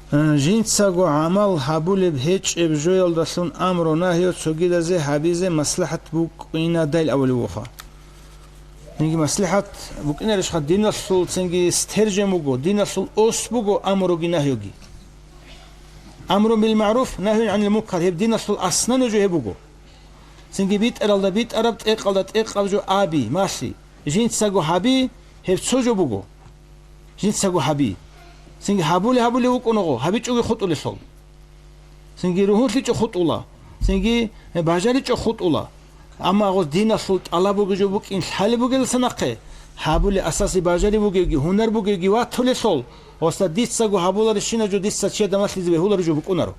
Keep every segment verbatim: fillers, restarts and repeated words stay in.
Э, жинцаго гӀамал гьабулеб гьечӀеб жоялдалъун амру-нагью цогидазе гьабизе маслихӀат букӀинадайин абулеб бугоха. Цинги маслихӀат букӀинарищха? Диналъул цинги стержень буго, диналъул ос буго амруги нагьюги. Амрун бил магӀруф, нагьюн гӀанил мункар, гьеб диналъул аслу жо гьеб буго. Цинги битӀаралда битӀараб, тӀекъалда тӀекъаб жо аби, малъи. Жинцаго гьаби, гьеб цо жо буго. Жинцаго гьаби. Цинги гьабулеб гьабулев вукӀунаго, гьабичӀоги хутӀулелъул. Цинги ругьунлъичӀо хутӀула, цинги бажаричӀо хутӀула. Амма гъоз диналъул тӀалаб бугеб жо букӀин лъалеб бугелдаса нахъе, гьабулеб асасе бажари бугевги, гьунар бугевги ватулелъул, гъосда дицаго гьабуларищина жо дица чияда малъизе бегьуларо жо букӀунаро.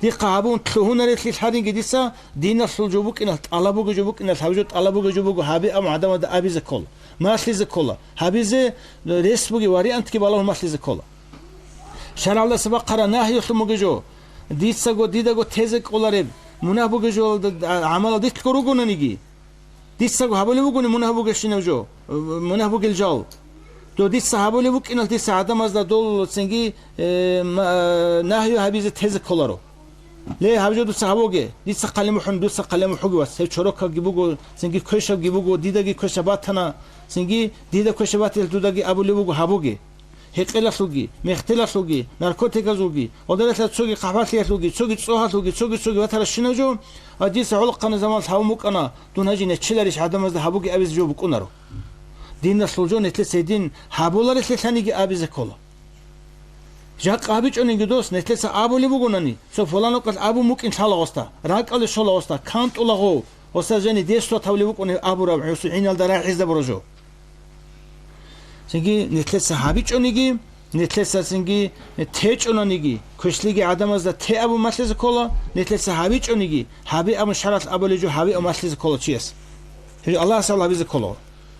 Дихъа гьабун лъугьунарелъи лъаринги дица диналъул жо букӀиналъ, тӀалаб бугеб жо букӀиналъ, гьаб жо тӀалаб бугеб жо буго, гьаби абун гӀадамазда абизе ккола, малъизе ккола, гьабизе рес бугеб вариантги балагьун малъизе ккола. ШаргӀалдаса бахъараб нагьиялъун бугеб жо, дицаго, дидаго тезе кӀолареб мунагь бугеб жо гӀамалал дилъго ругонаниги, дицаго гьабулеб бугони мунагь бугебщинаб жо, мунагь бугел жал. Дов дица гьабулеб букӀиналъ дица гӀадамазда дол цинги, э, ма-, нагью гьабизе тезе кколаро. Ле, гьаб жо дуца гьабуге, дица хъалимухӀун, дуца хъалимухӀуге, вас, гьеб чорокабги буго, цинги квешабги буго, дидаги квешаб батана, цинги дида квешаб батилъ дудаги абулеб буго гьабуге. Гьекъелалъулги, мехтелалъулги, наркотиказулги, гъодаралъа цоги хъахӀбалъиялъулги, цоги цӀогьалъулги, цоги-цоги ватаращинаб жо, ва дица гӀолохъанаб заманалъ гьавун букӀана, дун гьанже неччеларищ гӀадамазда гьабуге абизе жо букӀунаро. Диналъул жо нилъеца гьедин гьабуларелъе лъаниги абизе ккола. Жакъа гьабичӀониги дос, нилъеца абулеб бугонани, цо пуланаб къал абун букӀин лъала гъосда, ракӀалде щола гъосда, кантӀула гъов, гъосда жани дес ватавулеб букӀунеб абураб гӀусу гӀиналда рагӀизда буро жо. Цинги нилъеца гьабичӀониги, нилъеца цинги течӀонаниги, квешлъиги гӀадамазда те абун малъизе ккола, нилъеца гьабичӀониги, гьаби абун шаргӀалъ абулеб жо гьаби абун малъизе ккола чияс. Гьеб Аллагьас абулеб гьабизе ккола.